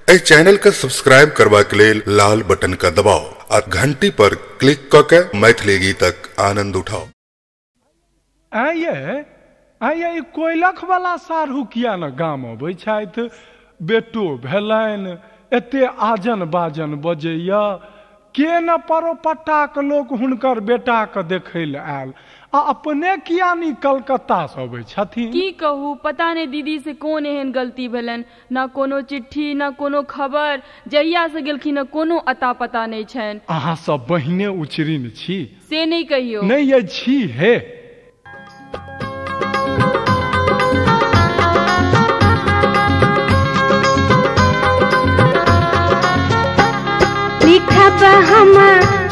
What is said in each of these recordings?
एहि चैनल के सब्सक्राइब करबाक लेल लाल बटन का दबाव आ घंटी पर क्लिक क के मैथिली गीतक आनंद उठाओ। आये कोयलख वाला साढ़ू किया न गाम अबै छथि? बेटो भेलनि, एते आजन बाजन बजैया, के न परोपट्टाके लोक हुनकर बेटाके देखै लए आयल, आ अपने किया नहीं कलकत्ता से अबै छथिन? की कहू, पता नहीं दीदी से कोन एहन गलती भेलनि, ना कोनो चिट्ठी ना कोनो खबर, जहिया से गेलखिन कोनो अता पता नहीं छनि। अहाँ सब बहिने उचरिन छी से नहीं कहियो। नहीं ये छी हे। लिखब हम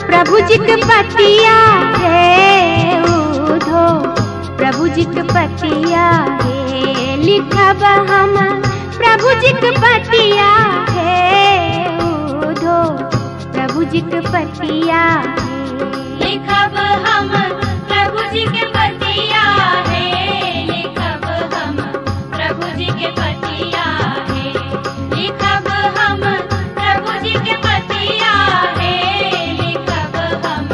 प्रभु जी के पतिया हे उधो, प्रभु जी के पतिया हे। लिखब हम प्रभु जी के पतिया हे उधो, प्रभु जी के पतिया हे। लिखब हम प्रभु जी के पतिया हे, लिखब हम प्रभु जी के पतिया हे। लिखब हम प्रभु जी के पतिया हे, लिखब हम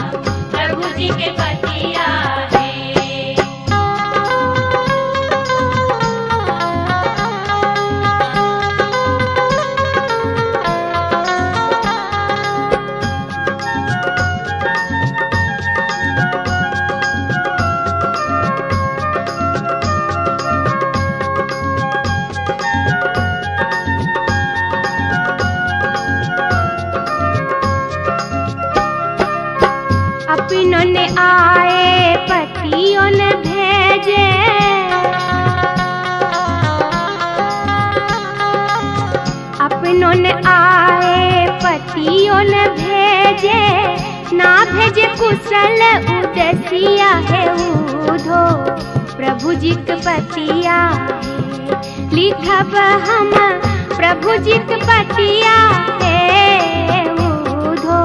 प्रभु जी के पतिया हे। अपनों ने आए पतियों ने भेजे, अपनों ने आए पतियों ने भेजे, ना भेजे कुशल उदसिया है उधो, प्रभु जी के पतिया है। लिखब हम प्रभु जी के पतिया है उधो,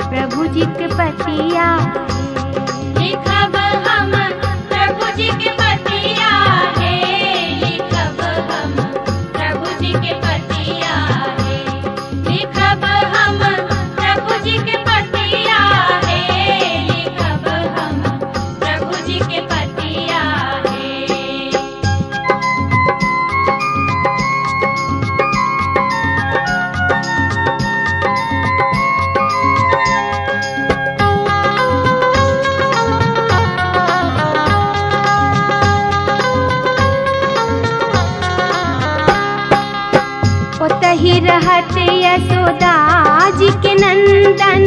प्रभु जी के पतिया है। लिखब हम प्रभु जी के पतिया हे, लिखब हम प्रभु जी के पतिया हे। लिखब हम प्रभु जी के पतिया हे, लिखब हम प्रभु जी के पतिया हे। ओतही रहत यशोदा जी के नंदन,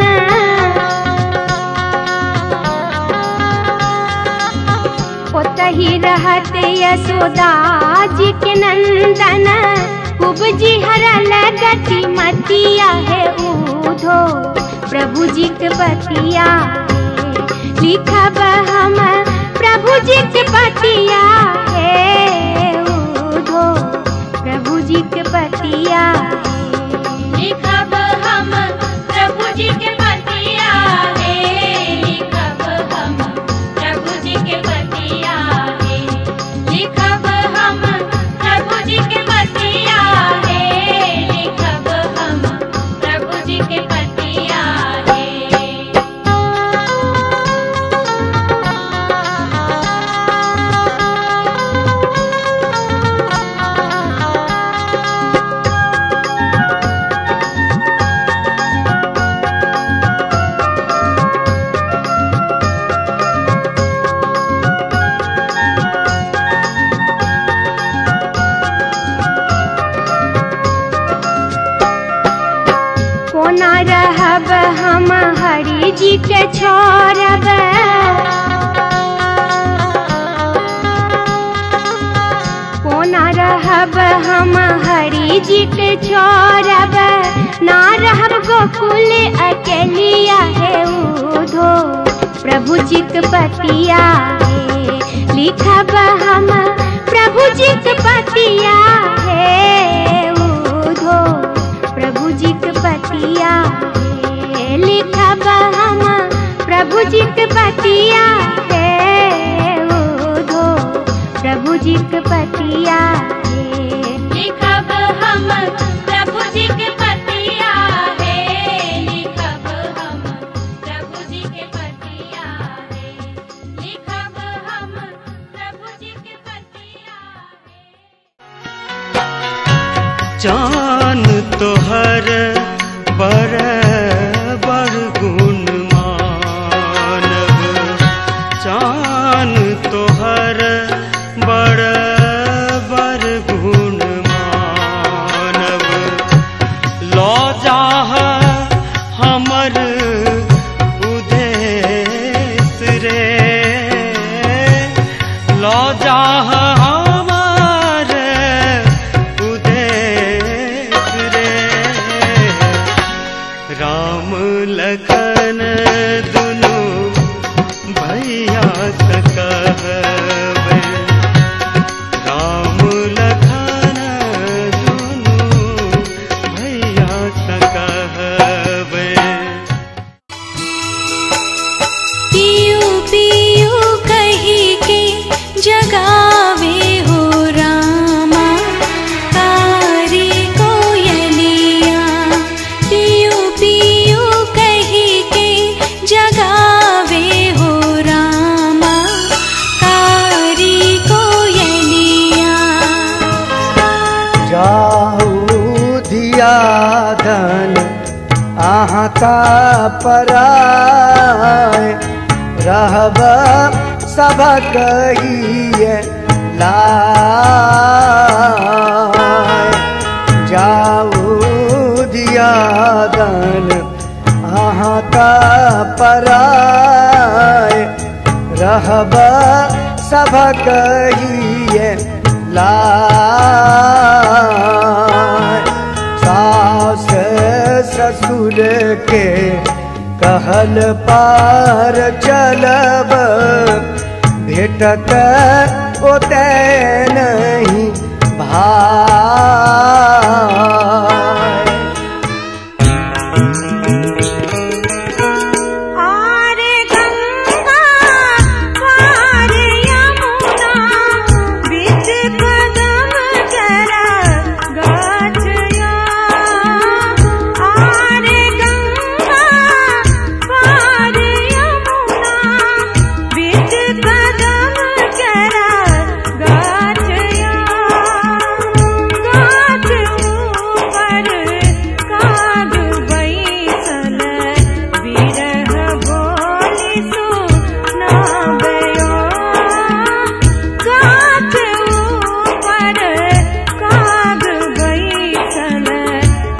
ओतही रहत यशोदा जी के नंदन, कुबजी हरल गति मतिया है उधो, प्रभु जी के पतिया है। लिखब हम प्रभु जी के पतिया है उधो, प्रभु जी के पतिया है। लिखब हम प्रभु जी के पतिया हे, लिखब हम प्रभु जी के पतिया हे। लिखब हम प्रभु जी के पतिया हे, लिखब हम प्रभु जी के पतिया हे। कोना रहब हम हरि जी के छोड़ब, कोना रहब हम हरि जी के छोड़ब, ना रहब गोकुल अकेलिया है उधो, प्रभु जी के पतिया है। लिखब हम प्रभु जी के पतिया है उधो, प्रभु जी के पतिया है। लिखब हम प्रभु जी के पतिया है उधो, प्रभु जी के पतिया है। लिखब हम प्रभु जी के चान तोहर बड़ बड़ गुण मानब, चान तोहर बड़ बड़ गुण मानब। लऽ जाह हमर उदेस रे, लऽ जाह हमर उदेस रे। राम लखन दुनू भैया से कहबै, राम लखन दुनू भैया से कहबै। पियू पियू कही के जगावे हो रामा कारी कोयलिया। पियू पियू कही के जगावे हो रामा कारी कोयलिया। जाहू धिया धन अहाँ का पराय, रहब सबक हिय लाय। जाऊ धिया धन अहाँ का पराय, रहब सबक हिय लाय। सास ससुर के कहल पार चलब, भेटत ओतै नहीं भाय। आरे गंगा पार यमुना बिच कदम जरा गाछिया। आरे गंगा पार यमुना बिच कदम जरा गाछिया। गाछ ऊपर काग बैसल बिरह बोली सुनाबयो। गाछ ऊपर काग बैसल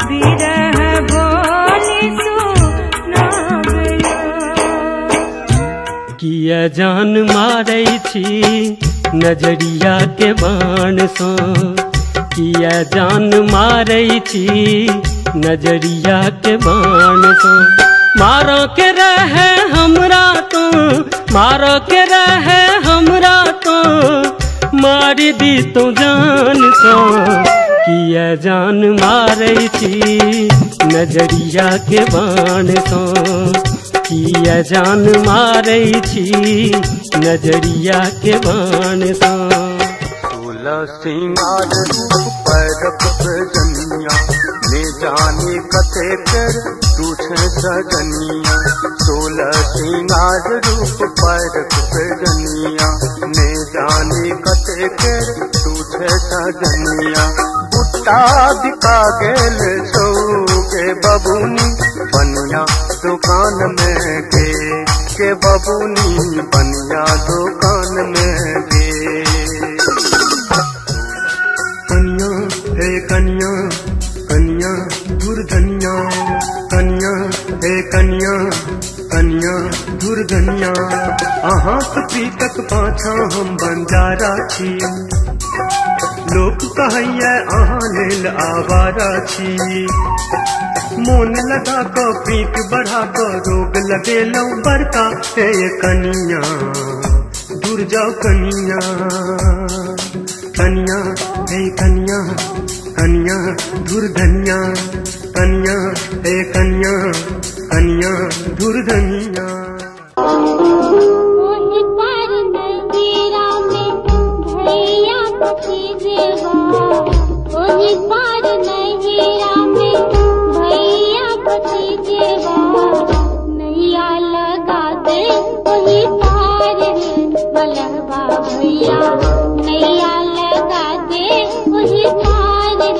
बिरह बोली सुनाबयो। किया जान मारै छी नजरिया के बाण सँ, किया जान मारै छी नजरिया के बाण सँ। मारो के रहे हमरा तो, मारो के रहे हमरा तो, मारि दी तो जान सँ। किया जान मारै छी नजरिया के बाण सँ, किया जान मारै छी नजरिया के बाण सँ। सोलह सिंगार रूप पैरक सजनिया, ने जाने कते कर तू छे सजनिया। सोलह सिंगार रूप पैरक सजनिया, ने जाने कते कर तू छे सजनिया। बुट्टा बिका गेल छौ के बबुनी बनिया दुकान में गे, के बबुनी बनिया दुकान में गे। कनिया हे कनिया कनिया दुर्धनिया, कनिया हे कनिया कनिया दुर्धनिया। अहाँक प्रीतक पाछा हम बंजारा छी, लोक कहैया अहाँ लेल आवारा छी। मोन लगा कऽ प्रीत बढ़ा कऽ रोग लगेलहुँ बड़का, हे कनिया दूर जाओ कनिया। कनिया हे कनिया कनिया दुर्धनिया, कनिया हे कनिया कनिया दुर्धनिया। ओहि पार नदिया में भैया भतीजेवा, ओहि पार नदिया में भैया भतीजेवा। नैया लगा दे ओहि पार रे मलहबा भैया, नैया लगा दे ओहि पार रे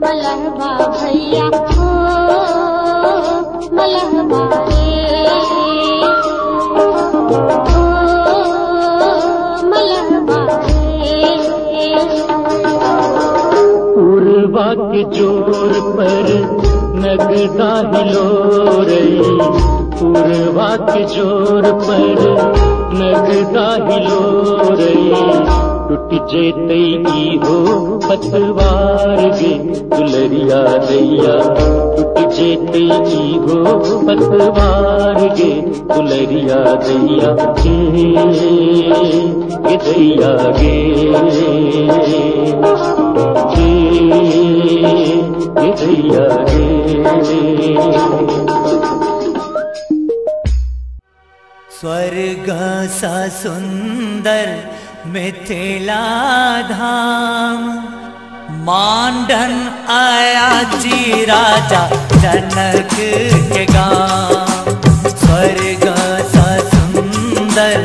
मलहबा। मलहबा भैया हो मलहबा रे, ओ मलहबा रे। पूर्वा के जोर पर नगदा हिलो रही, पूर्वा के जोर पर नगदा हिलो रही, टूट जेतै ई हो पतवार गे दुलरिया दैया, टूट जेतै ई हो पतवार गे दुलरिया दैया गे, दैया गे, दैया गे। स्वर्ग सा सुंदर मिथिला धाम, मांडन आयाची राजा जनक के गाम। स्वर्ग सा सुंदर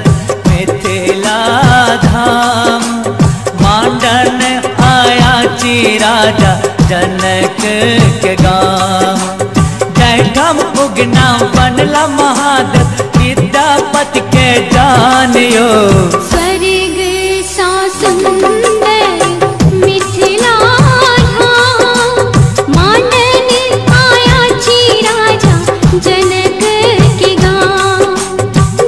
मिथिला धाम, मांडन आयाची राजा जनक के गाम। जयठाम उगना बनला महादेव, विद्यापति के जानियो। स्वर्ग सा सुंदर मिथिला धाम, मांडन आयाची राजा जनक के गाम।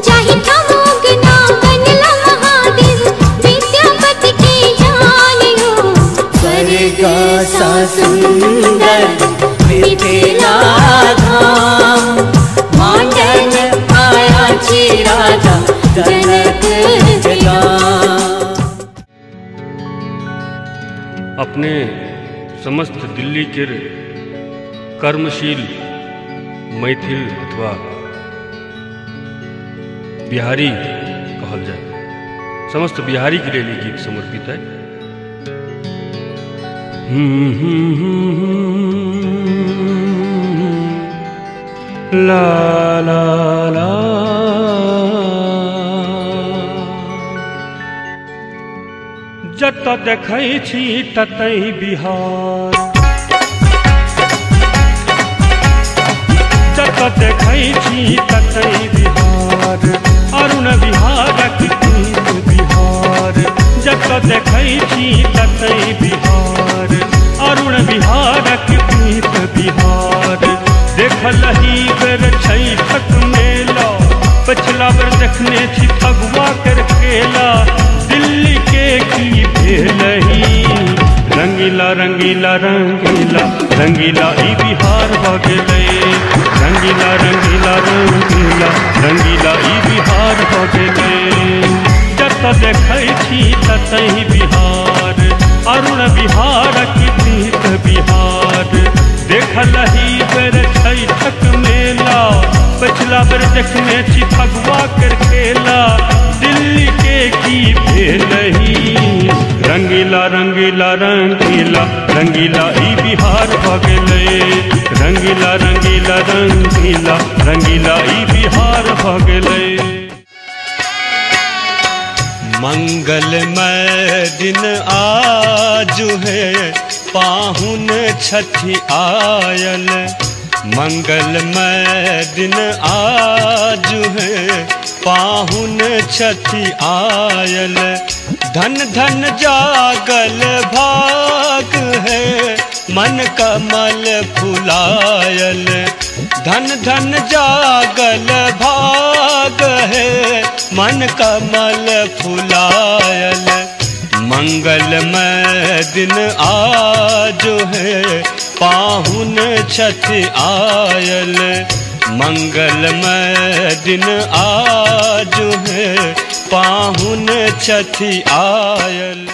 जाहि ठाम उगना बनला महादेव, विद्यापति के जानियो। स्वर्ग सा सुंदर मिथिला धाम, मांडन आयाची राजा जनक के गाम। अपने समस्त दिल्ली के कर्मशील मैथिल अथवा बिहारी कहल जाए, समस्त बिहारी के लिए गीत समर्पित है। ला ला ला जत देखै छी ततै बिहार, जत देखै छी ततै बिहार, अरुण बिहारक गीत बिहार। जत देखै छी ततै बिहार, अरुण बिहारक गीत बिहार। देखलही बेर छैठक मेला, पछिला बेर देखने छी फगुआ कर केला। दिल्ली के की भेलही रंगीला रंगीला रंगीला रंगीला ई बिहार भ गेलै। रंगीला रंगीला रंगीला रंगीला ई बिहार भ गेलै। जत देखै छी ततै बिहार, अरुण बिहारक गीत बिहार। देखलही बेर छैठक मेला, पछिला बेर देखने छी फगुआ कर केला। दिल्ली के की भेलही रंगीला रंगीला रंगीला रंगीला ई बिहार भ गेलै। रंगीला रंगीला रंगीला रंगीला ई बिहार भ गेलै। मंगलमय दिन आज है, पाहुन छठि आयल। मंगलमय दिन आज है, पाहुन छठि आयल। धन धन जागल भाग है, मन कमल फुलायल। धन धन जागल भाग है, मन कमल फुलायल। मंगलमय दिन आज है, पाहुन छठि आयल। मंगलमय दिन आज है, पाहुन छठि आयल।